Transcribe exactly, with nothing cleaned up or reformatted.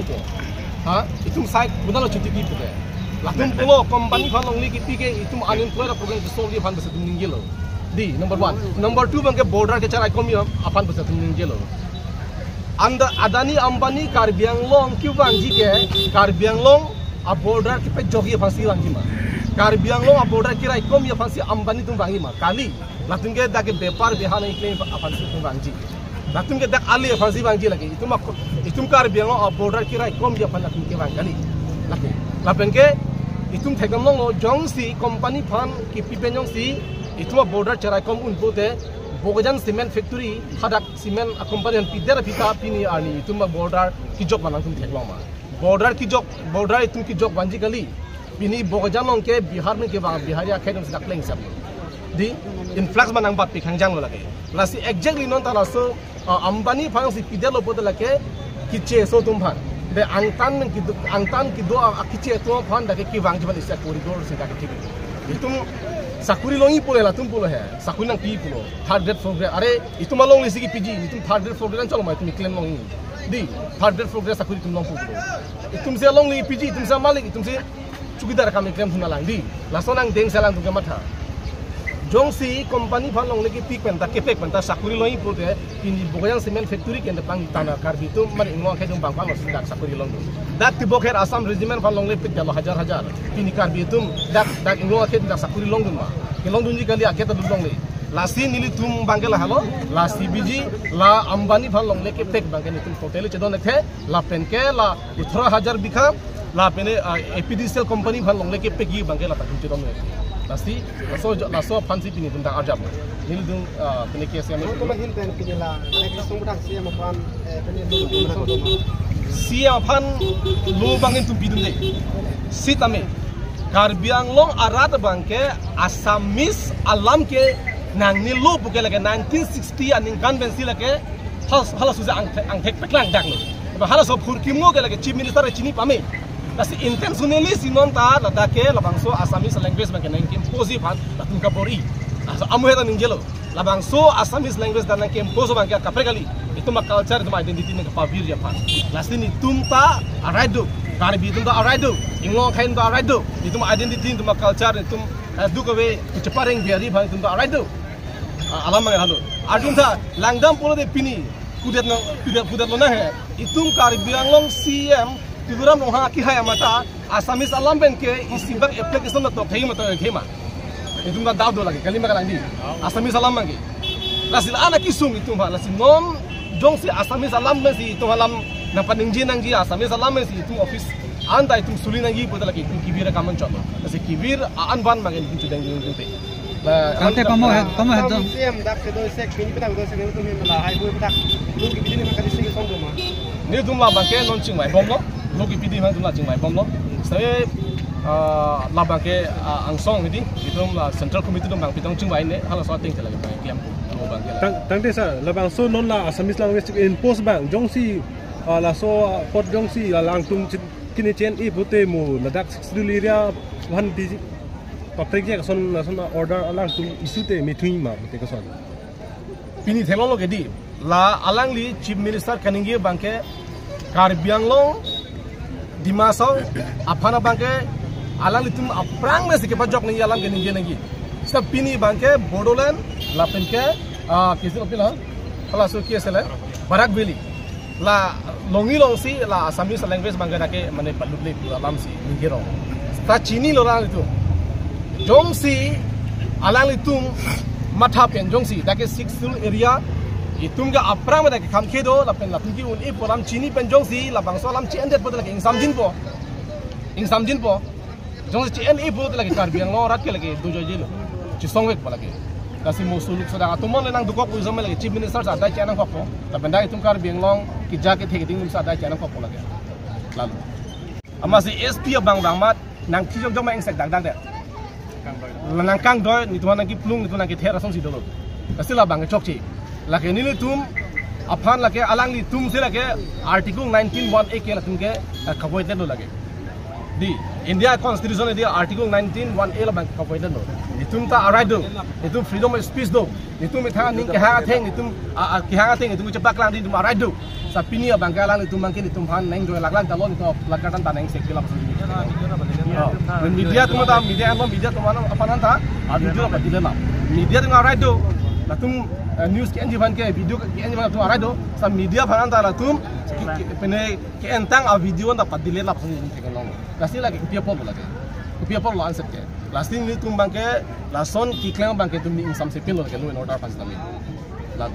po. Ha? Itum sai kudalo chuti pi pute. Latum pulo company aphan longle kipi ke itum unemployed problem ke solve aphan bese itum ningjelo. Di, number one. Number two abang ke border kecherai komi aphan bese itum ningjelo. Anda Adani Ambani Karbi Anglong kevangji ke, Karbi Anglong a-border kepajokji aphansi vangji ma. Karbi Anglong a-border kerai komi aphansi Ambani atum vangji ma. Kali, latum ke dak ke bepar beha nangkeklem aphansi itum vangji. Latum ke dak ale aphansi vangji lake. Itum ak-, itum Karbi Anglong a-border kerai komji aphan latum kevang kali. Lake. Lapen ke itum theklong longlo jongsi company aphan kipi pen jongsi itum a-border cherai kom un pute Bokajan Cement Factory hadak cement a-company aphan pidet aphi ta pini arni itum a-border kejok ma nangtum theklong ma. Border kejok, border itum kejok vangji kali. Pini Bokajan along ke Bihar pen kevang Bihari akhei atum si dak pleng sap. Di influx ma nangbatpi khangjanglo lake. Lasi exactly non ta laso, uh, Ambani aphansi pidetlo pute lake keche aso atum aphan. Di angtan pen kedo, angtan kedo a, a keche atum aphan dak ke kevangji aphan isi a-corridor si dak ke thik. Itum sakori longji pule latum pulo he. Sakori nangpi pulo. Third grade, fourth grade. Are, itum alongle si kepiji. Itum third grade, fourth grade an chalo ma itum keklem longji. Di, third grade, fourth grade sakori itum long pulo. Itum si alongle piji, itum si malik, itum si chowkidar akam keklem thuna lang di. Laso nangdeng si alangtum kematha. Jongsi company aphan longle kepik pen ta, kepek pen ta sakori longji pute, pini Bokajan Cement Factory ke anta pangtang a Karbi atum, mari Inglong akhei atum bang bang si dak sakori longdun. Dak tibok her Assam Regiment aphan longle pik dalo hajar hajar. Pini Karbi atum dak, dak Inglong akhei dak sakori longdun ma. Kelongdunji kali akhei ta dun longle. Lasi nelitum abang ke lahelo, lasi biji, la Ambani aphan longle kepek abang ke nelitum totally chedon thekthe, lapen ke la Othro hajar bikha, lapen, ah, A P D C L company aphan longle kepekji abang ke la patum chedon le. Lasi, laso, laso aphansi pini itum dak arjap. Nelitum, ah, pini ke C M. Komat ahin pen pini la, next song budang C M aphan, eh, pini lu budang. C M aphan lu abang itum pidunde. Sitame, Karbi Anglong arat abang ke Assamese alam ke nangnelo puke lake nineteen sixty aningkan pensi lake Hal-, halaso si angthek, angthek peklang daklo. Ba halaso phurkimo ke lake Chief Minister chini pame. Lasi intentionally si non ta ladak ke labangso Assamese language abang ke nangke-impose aphan latum kabor-i. Laso amu heta ningjelo. Labangso Assamese language ta nangke-impose abang ke kaprek kali. Itum a-culture, itum identity nangkepavirji aphan. Lasi nelitum ta a-right do. Karbi atum ta a-right do. Inglong akhei atum ta a-right do. Itum identity, itum a-culture, itum, eh, duk ave, ichepareng biari aphan itum ta a-right do. Ah, alam abang halo. Arjun tha, langdam pulote pini. Kudet no, kudet, kudetlo nang he. Itum Karbi Anglong C M, Tuliram Ronghang akehai amat ta, Assamese alam pen ke, isi bak application lo tok thei ma tok thei ma. Itum ta doubt do lake, kali ma kalang di. Assamese alam abang ke. Lasi la-an akesung itum ha, lasi non, jongsi Assamese alam pensi itum alam nangpaningje nangji, Assamese alam pensi itum office an ta itum suli nangji pute lake itum kevir akam anchot lo. Lasi kevir a-an van abang ke itum chedeng dun dun pe. Tangte pamo he, pamo he dong. C M dak kedo sek, pini petang do sek, nelitum hem la highway petak. Lu kepidi ni maka disi kesong do ma. Nelitum labang ke non chingvai bomlo. Lu kepidi ma itum la chingvai bomlo. Sabe, ah, labang ke, ah, angsong hedi, itum la Central Committee atum abang pitong chingvai ne, halaso ateng te lake abang klem pu, lu abang ke. Tang, tangte sir, labangso non la Assamese language impose abang, jongsi, ah, laso, ah, apot jongsi, ah, alangtum chin-, kini chen-i pute mo, ladak Sixth Schedule area aphan di, Paprek je kason, kason order alangtum issue te methung ma pute kason. Pini theklonglo ke di, la alangli Chief Minister kaningje abang ke Karbi Anglong, Dima Hasao aphan abang ke alanglitum aphrang pensi kepajok nangji alam ke ningje nangji. Seta pini abang ke Bodoland, lapen ke, ah, kisi apila, halaso ke sele, Barak Valley. La longji longsi la Assamese language abang ke dak ke mane palut le pu alam si ningje rong. Ta chinilo alanglitum. Jongsi alanglitum matha pen jongsi dak ke Sixth Schedule area itum ke aphrang dak ke kham khedo lapen latum ke un-e pu alam chini pen jongsi labangso alam che-endet pute lake ingsamjinpo. Ingsamjinpo. Jongsi che-en-e pute lake Karbi Anglong arat ke lake dojoijelo. Chesongvekpo lake. Lasi mo suluk soda atum le nangdukok pu isom lake Chief Minister si adai che-en nangkokpo. Lapen dak itum Karbi Anglong keja kethe keding si adai che-en nangkokpo lake. Lalu. Amatsi S P abang abang mat nangthi jok jok ma ingsek dak dak de. La nangkangdoi, netum nangkeplung, netum nangkether asonsi dolo. Lasi labang ke chokche. Lake nelitum aphan lake alanglitum si lake Article nineteen one A ke latum ke, eh, kavoidetlo lake. Di, India Constitution di Article nineteen one A labang kavoidetlo. Itum ta a-right do, itum freedom of speech do. Netum methang aning kehang atheng netum a, a, kehang atheng netum chepaklang di netum a-right do. Sa pini abang ke alanglitum abang ke netum aphan neng joy laklang talo netum lakatan ta neng sek kelap. Oh, media atum ta media alo media atum aphan ta a-video padilelang. Media atum a-right do. Latum eh, news ke-enji aphan ke video ke-enji aphan latum a-right do. Sa media aphan ta latum ke, ke, pine ke-entang a-video ta padile lap sini ke long. Lasi lake kopi apotlo lake. Kopi apotlo answer ke. Lasi netum abang ke lason keklem abang ke netum ning ingsamse pinlo ke law and order aphan sitame. Law.